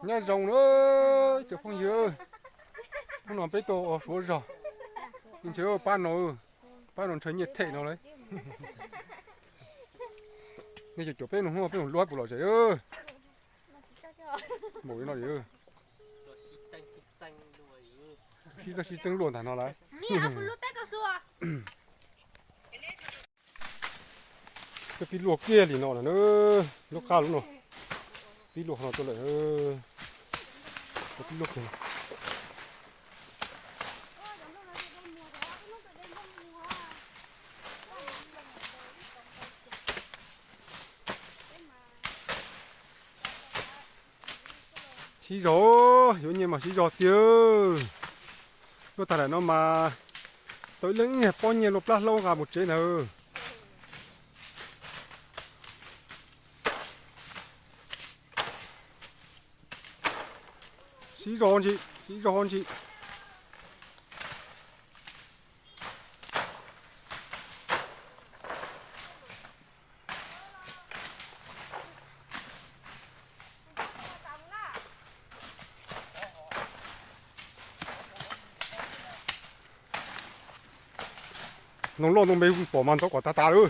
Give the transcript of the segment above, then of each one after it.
Nyob zoo na cov phooj ywg, hnub no peb tuaj ua suav zog, ntshe pab no, pab no ntshaw nyiaj them no lawm. Nej cov caum peb no hnub no peb mus luaj puas lom zem. Npaum li no, sib txeeb sib txeeb luaj ntag no lawm. Peb pib luaj kiag li no lawm na, lub qab lub no, pib luaj qhov no tuaj lawm. Pib luaj kiag. Sib zog, yuav nyiaj mas sib zog tiag. Tuaj tag daim no mas tau ib leeg ib pob nyiaj luaj plab hlaub nqa mus tsev ntag. Sib zog ntsis, sib zog ntsis. Ntoo loj ntoo me pom mas ntxhov kom tas tas lawm.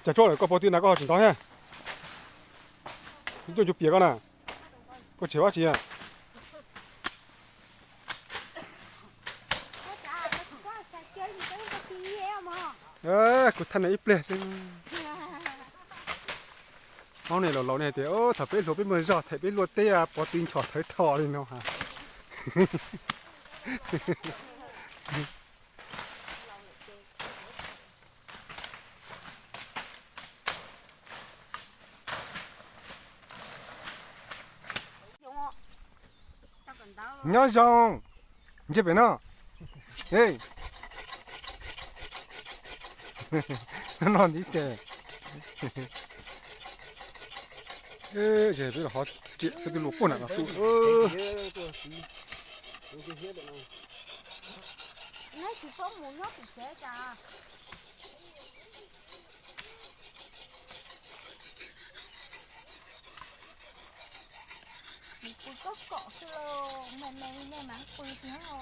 Cas tso lawm koj pov tw na koj ho tsis ntov thiab. Coj cov piam koj na. Koj tshem dab tsi? Kuv thaj ne ib pliag xwb. Hmoob ne laus laus ne hais tias thaum peb hluas peb muaj zog them peb luaj teb pov tw nchos thawv tho li no. Nyob zoo, ntsib pem no. No ntiv tes. Peb los qhov riam xwb twb luaj puag nram no xwb. Kuv pw koj kom xwb los me me nej mas pw tiag, kuv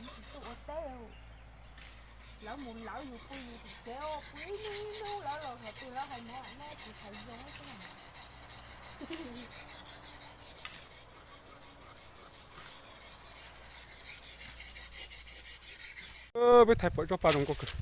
tsis tuaj ua teb. Lawv mus lawv yus pw yus tim tsev, pw ib hnub ib hnub lawv los thaum twg lawv hais no nej tsis hais zoo xwb. Peb thaij pom tsob pa zoo nkauj kawg.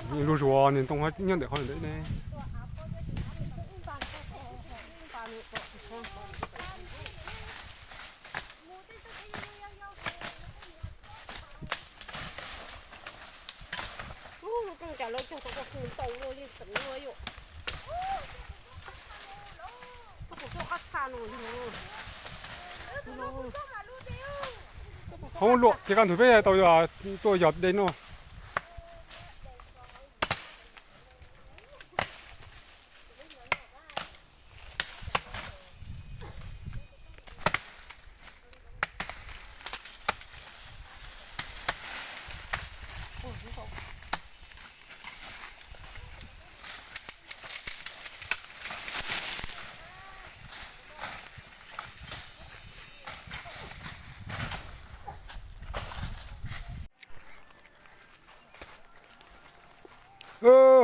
Lub zuag niag ntoo nyob ntawm qhov ntawd ne. Hoob luam ces kaj ntug peb tau tuaj yos de no.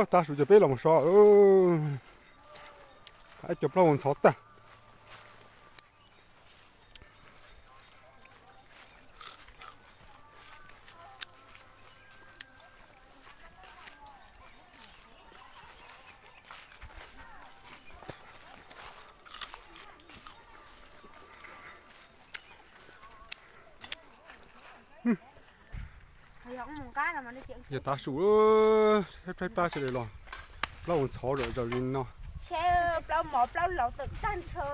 Tav su ces peb los mus so, ib co plaub hau ntxhov tag. Yog tav su, saib plab sawv daws los, plaub hau ntxhov zom zaws li no. Plaub mov plaub laus tawm tag nrho.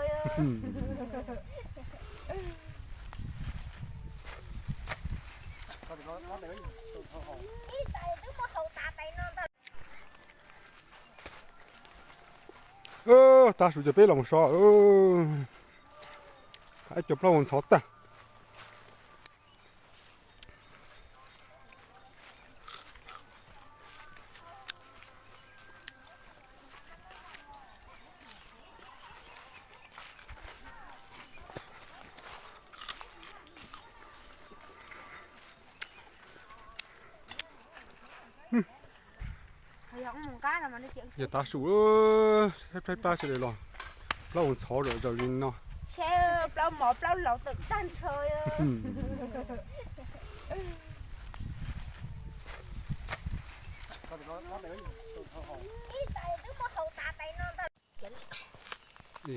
Tav su ces peb los mus so, ib co plaub ntxhov tag. Yog tav su, peb pab sawv daws los, plaub ntxhov zom zaws li no. Plaub mov plaub laus tawm tag nrho.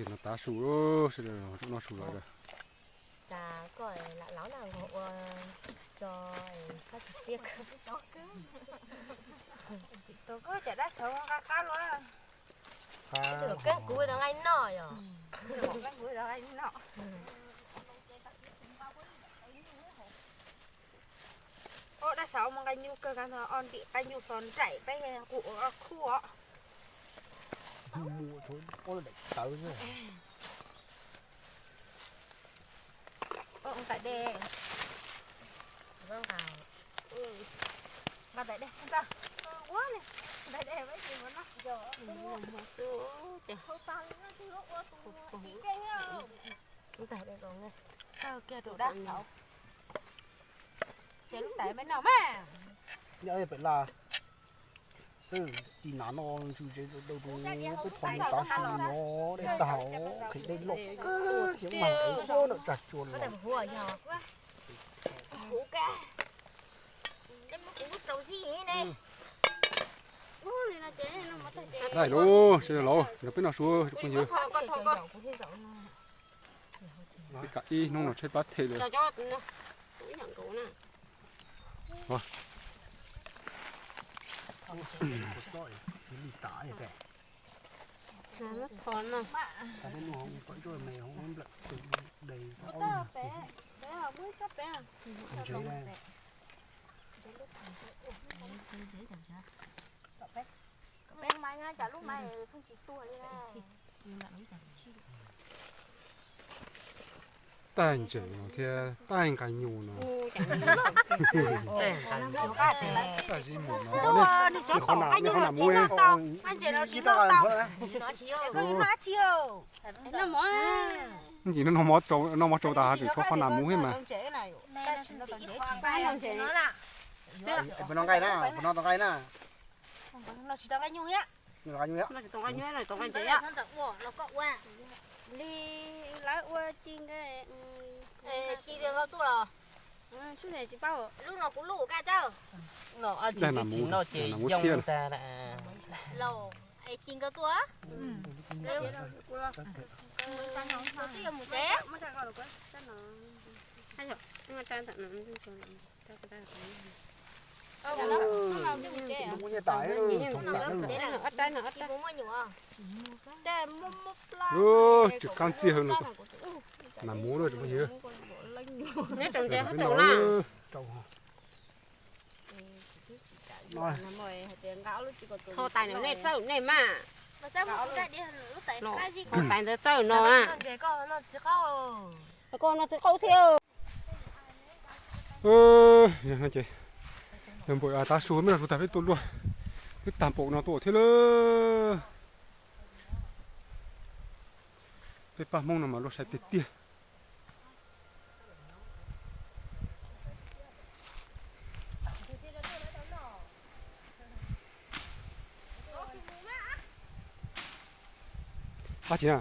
No tav su, sawv daws no su lawm. Cas koj lam laus na, nkaus ua tso koj tsis tiag. Tus koj cov dab xauv nqa qab luaj. Keeb kuv tau nqaij noj yom. Keeb kuv tau nqaij noj. Dab xauv mus nqa nyuj kawg, o ntim nqaij nyuj xos nraim peb kuv ua khub os. Nqa tais dej, nqa tais dej, nqa tais dej, nqa tais dej, dab xauv. Ces lub tais me no mas. Pem laj, tis nas no ntsw tsev dau tus peb thov tav su no dej tag, qhwv dej loj kawg thiab mas ua ntawm tsag cua los. Dai lauj, sawv daws los, los peb noj su tsoom phooj ywg. Peb kam ib hnub no tshaib plab them lawm. Taig ntses no thiab taig nqaij nyuj no. Taig zib mus no, nws qhov nam mus, nws qhov nam mus. Noj mov rau tas hais tias tshuav qhov nam mus thiab mas. Puas noj nqaij na, puas noj tau nqaij na? Noj tsis tau nqaij nyuj thiab. Noj tsis tau nqaij nyuj, noj tau nqaij ntses. Li lawv ua ci nqaij, ci nqaij tuaj los. Sub ne tsis paub. Lub no kuv lub kaj tsawb. Noj ces yooj tag. Laus, es ci nkawd tuaj. Twb yuav mus tsev. Tsis muaj nyuam. Tsis qab ntxim hawv no. Nas mus lawm tsoom phooj ywg. Neb tsoom ntses hab rau na. Ho tais no nej txawj nej mas. Ho tais ntawd txawj no. Koj no txiv qaub thiab. Ces yog npaum tav su, peb noj su tag peb tuaj luaj, twb tag npaum no tuaj thiab lawm. Peb pab Hmoob no mas luaj sai tiag tiag. Dab tsi na?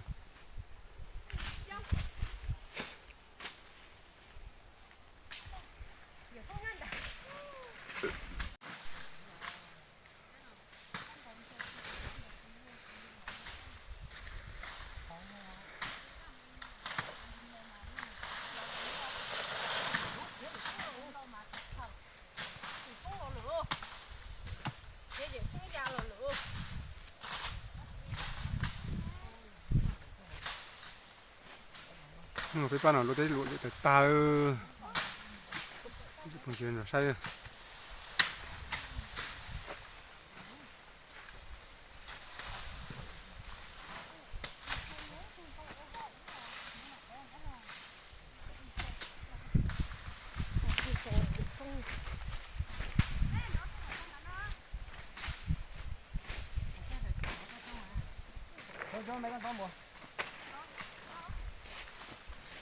Peb pab no luaj teb luaj liam tawg tag. Mus saib.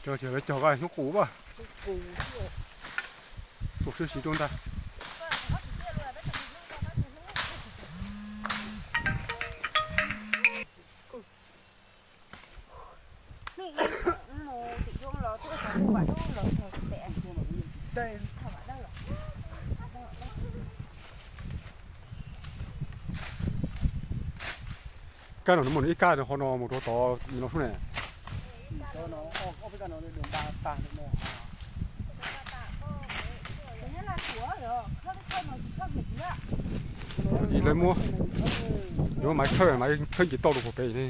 Cog ces lawv cog vaj hnub qus as. Tus sib siv rau ntag. Kab no nws muaj ib kab no, qhov no mus rau tod no sub ne. Ib lawv muab, yuav mas khawb mas khawb nce toj rau puag pem ne.